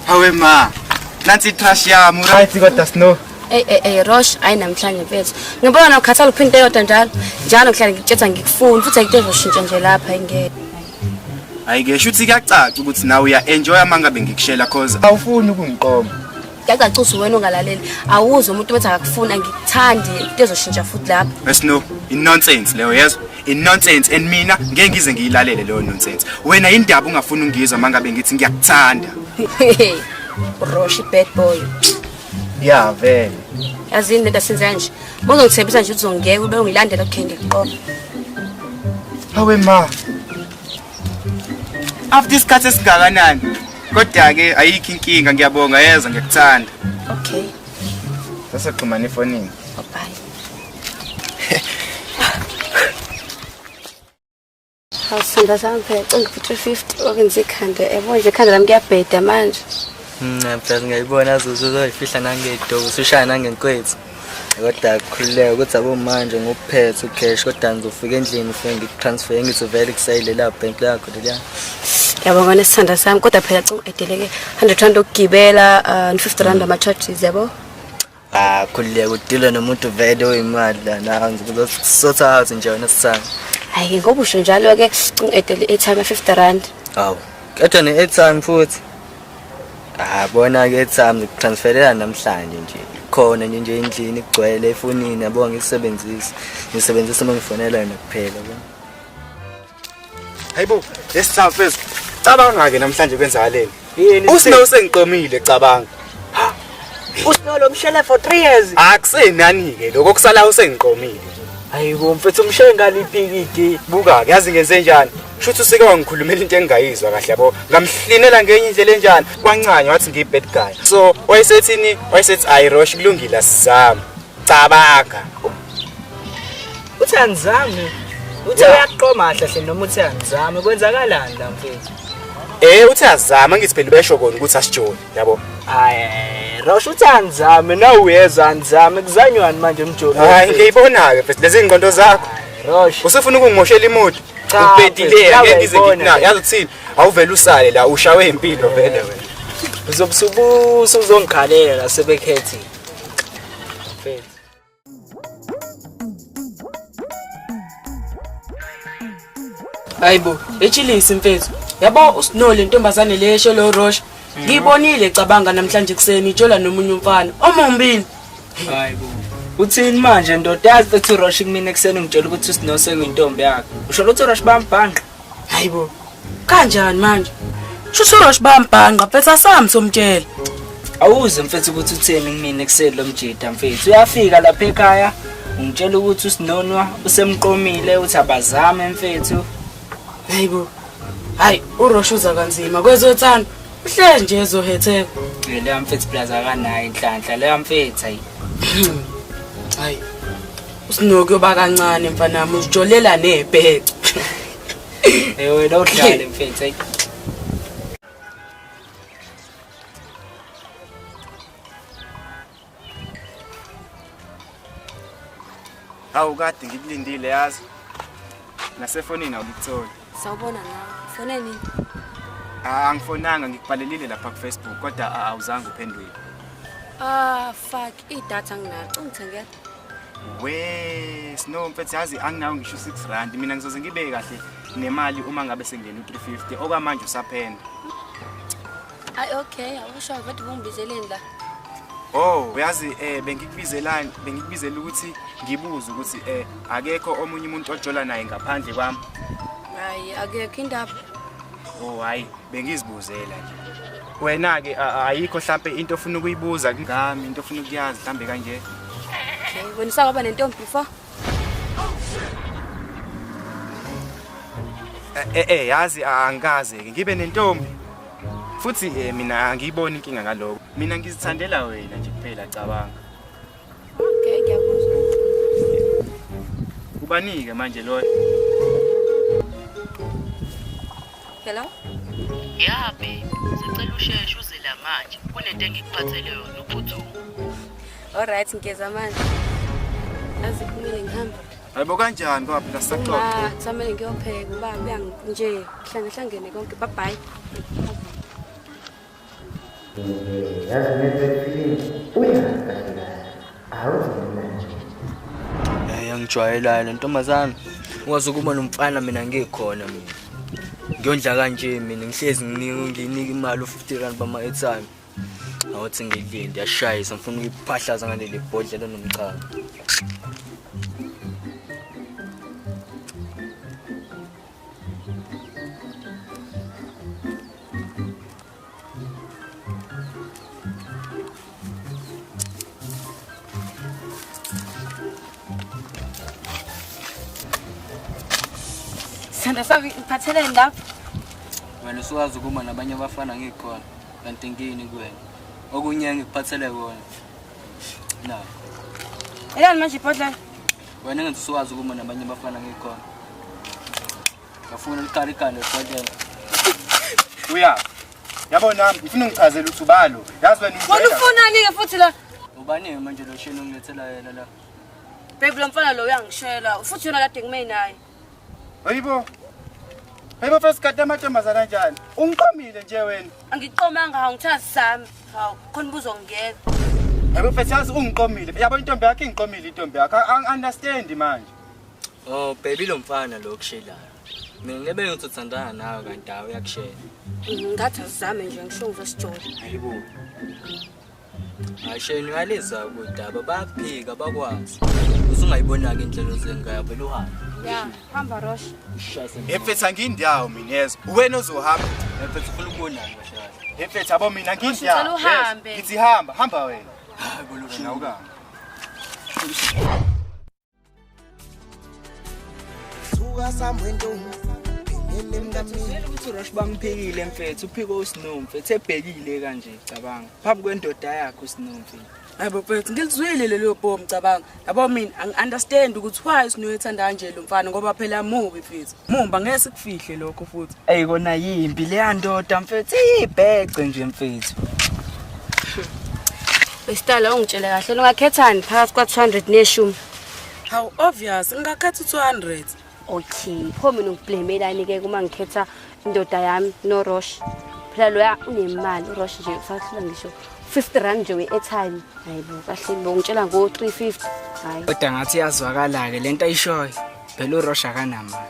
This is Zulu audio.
Hawe ma. Nansi trash yami right kodwa Snow. Ey ey ey Rosh, hayi namhlanje mfethu. Ngibona na ukhathala uphinda eyodwa njalo. Njalo ngihlale ngikutshela ngikufuni futhi ayikho ezoshintsha nje lapha ingeke. Hayi ke shuthi kuyacaca ukuthi nawe uya enjoy uma ngabe ngikushela cause awufuni ukungiqoma. Kuyacaca ukuthi wena ungalaleli. Awuzwe umuntu bethi akakufuni angikuthandi into ezoshintsha futhi lapha. Snow, i nonsense leyo yezwa. I nonsense and mina ngeke ngize ngiyilalele leyo nonsense. Wena indaba ungafuni ungizwa uma ngabe ngithi ngiyakuthanda. Rosh bad boy. Ya vele. Yazini lento asenze kanje. Uzongithembisa nje ukuthi uzongiyeka ube ungilandela okay ngikuqoma. Hawe ma. After isikhathi esingakanani? Kodwa ke ayikho inkinga ngiyabonga yezwa ngiyakuthanda. Okay. Sasexhumana efonini. Bye. Awusanda sami phela cinga ku-350 okwenza ikhanda yabo nje ikhanda lami kuyabheda manje. Phela ngiyayibona zuzu uzoyifihla nangedobo usushaya nangenkwethu. Kodwa khululeka ukuthi abo manje ngokuphethe ucash kodwa ngizofika endlini ufike ngikutransfer ngithi vele kusayile la bank lakho leliya. Ngiyabonga nesithanda sami kodwa phela cinga edeleke 100 rand okugibela 50 rand ama-charges yabo. Ah khululeka udila nomuntu vele oyimali la na ngizosotha out nje wena sithanda. Hayi ngoba usho njalo-ke cinga edele i-airtime ya-50 rand. Hawu. Kodwa ne-airtime futhi. Ah bona ke airtime ngikutransferela namhlanje nje. Khona nje nje endlini kugcwele efonini yabo ngisebenzisa. Ngisebenzisa uma ngifonela yona kuphela yabo. Hayibo, lesithathu mfethu. Cabanga ke namhlanje kwenzakaleni. Yini? USnow sengiqomile cabanga. uSnow lo mshele for 3 years. Akusenani ke lokho kusala usengiqomile. Hayibo mfethu umshele ngaliphi igi? Buka ke yazi ngenze njani? Shuthi usike wangikhulumela into engingayizwa kahle yabo. Ngamhlinela ngenye indlela enjani? Kwancanywa wathi ngiyi bad guy. So wayesethini? Wayesethi ayi Rosh kulungile asizame. Cabanga. Uthi anizame. Uthe uyaqoma kahle hle noma uthe anizame kwenzakalani la mfethu? Uthe azama ngithi phela besho kona ukuthi asijoli yabo. Hayi Rosh uthi anizame nawe uyezwa anizame kuzanywani manje mjolo. Hayi ngiyibona ke mfethu lezi ngqondo zakho. Rosh Usufuna ukungimoshela imoto. Cha, Ubhedile mfethu, ngeke ngize uyayibona ngikunayo. le. Yazi uthini? Awuvele usale la ushawe impilo vele wena. uzobusubusa uzongikhalela sebekhethile. Mfethu. Hayibo, echilisi mfethu. Yabo uSnow le ntombazane le esho lo Rosh. Ngiyibonile cabanga namhlanje kuseni ijola nomunye umfana. Omumbili. Hayibo. Uthini manje ndoda yazi ethi uRosh kumina ekuseni ungitshela ukuthi uSnow sekuyintombi yakhe. Usho ukuthi uRosh bambhanqa. Hayibo. Kanjani manje? Shushu uRosh bambhanqa mfethu asami somtshela. Awuze mfethu ukuthi utheni kumina ekuseni lo mjida mfethu. Uyafika lapha ekhaya ungitshela ukuthi uSinonwa usemqomile uthi abazame mfethu. Hayibo. Hayi, uRosh uza kanzima kwezothando. Uhlezi nje ezohetheka. Leya mfethu plus akanayo inhlanhla leya mfethu ayi. Hayi. Usinoku kuyoba kancane mfana wami uzijolela nebhece. Eh wena udlale mfethu ayi. Hawu kade ngikulindile yazi. Nasefonini awungikutholi. Sawubona nawe. Fone nini? Ah angifonanga ngikubhalelile lapha ku Facebook kodwa awuzange uphendule. Ah fuck, idatha nginalo. Ungithengele. We Snow mfethu yazi anginawo ngisho 6 rand mina ngizoze ngibe kahle nemali uma ngabe sengena u350 okwamanje usaphenda. Hayi okay, awusho vele ubungibizeleni la. Oh uyazi bengikubizelani bengikubizela ukuthi ngibuze ukuthi akekho omunye umuntu ojola naye ngaphandle kwami. Hayi akekho indaba. Oh hayi bengizibuzela nje. Wena ke ayikho mhlambe into ofuna ukuyibuza ngami into ofuna ukuyazi mhlambe kanje. Okay, wena usakaba nentombi before? Yazi angikaze ke ngibe nentombi. Futhi mina angiyiboni inkinga ngaloko. Mina ngizithandela wena nje kuphela cabanga. Okay, ngiyakuzwa. Ubanike manje loyo? Hello? Ya babe, sicela usheshe uze la manje. Kunento engikuphathele yona uphuthume. Alright, ngiyeza manje. Azi kumele ngihambe. Hayibo kanjani ngoba phela sisaxoxa. Uma kusamele ngiyopheka ubaba uyangi nje hlangahlangene konke. Bye bye. Yazi une-bad feeling uyazi kahle kahle awuthi mina nje. Hey, angijwayelayo le ntombazane. Ungaze ukuba nomfana mina ngikhona mina. Ngiyondla kanje mina ngihlezi nginika imali u-50 rand bama-airtime. Awuthi ngilinde yashayisa ngifuna ukuyiphahlaza ngaleli bhodlela nomchamo. Sithanda sami ngiphatheleni lapho. Wena usuwazi ukuma nabanye abafana ngikhona kanti ngini kuwena. Okunye ngikuphathele kona. Na. Elani manje ibhodlela? Wena ngenza usuwazi ukuma nabanye abafana ngikhona. Ngafuna liqala ikhanda ebhodlela. Uya. Yabo nami ngifuna ungichazele ukuthi ubalo. Yazi wena Wena ufunani-ke futhi la? Ubani manje lo shini ongilethela yena la? Babe lo mfana lo uyangishela futhi yona kade ngime naye. Hayibo. Hayibo first kade amantombazana kanjani? Ungiqomile nje wena. Angiqomanga hawu ngithatha sami. Hawu khona ubuzongiyeka. Hayibo first yazi ungiqomile. Yabo intombi yakhe ingiqomile intombi yakhe. Angi understand manje. Oh baby lo mfana lo kushelayo. Mina ngebe ngithi uthandana nawe kanti hawu uyakushela. Ngathi azame nje ngisho ngizosijola. Hayibo. Hayi sheni uyalizwa kudaba bayakuphika bakwazi. Usungayibona-ke indlela ozengayo vele uhambe. Ya, hamba Rosh. Ushayise. Mfethu angindawo mina yezwa. Wena ozohamba. Mfethu ufuna ukubonani kahle kahle. Mfethu yabo mina ngindawo. Ngicela uhambe. Ngithi hamba, hamba wena. Hayi bo lo Wena ukahamba. Suka samwentombi Ngizwile ukuthi uRosh bamphikile mfethu, uphiko uSnow mfethu ebhekile kanje cabanga. Phambi kwendoda yakhe uSnow mfethu. Hayibo mfethu ngilizwile lelo bhomu cabanga. Yabo mina angi-understand ukuthi why Snow ethanda kanje lo mfana ngoba phela mubi mfethu. Mumba ngeke sikufihle lokho futhi. Ey kona yimbi leya ndoda mfethu, iyibhece nje mfethu. Wesitala ungitshele kahle ungakhethani phakathi kwa-200 neshumi. Hawu obvious ngingakhetha u-200. Okay, pho mina ungiblamelani-ke uma ngikhetha indoda yami noRosh. Phela loya unemali uRosh nje usahlula ngisho 50 rand nje we-airtime. Hayibo kahle bo ngitshela ngo-350. Hayi. Kodwa ngathi iyazwakala-ke lento ayishoyo. Phela uRosh akanamali.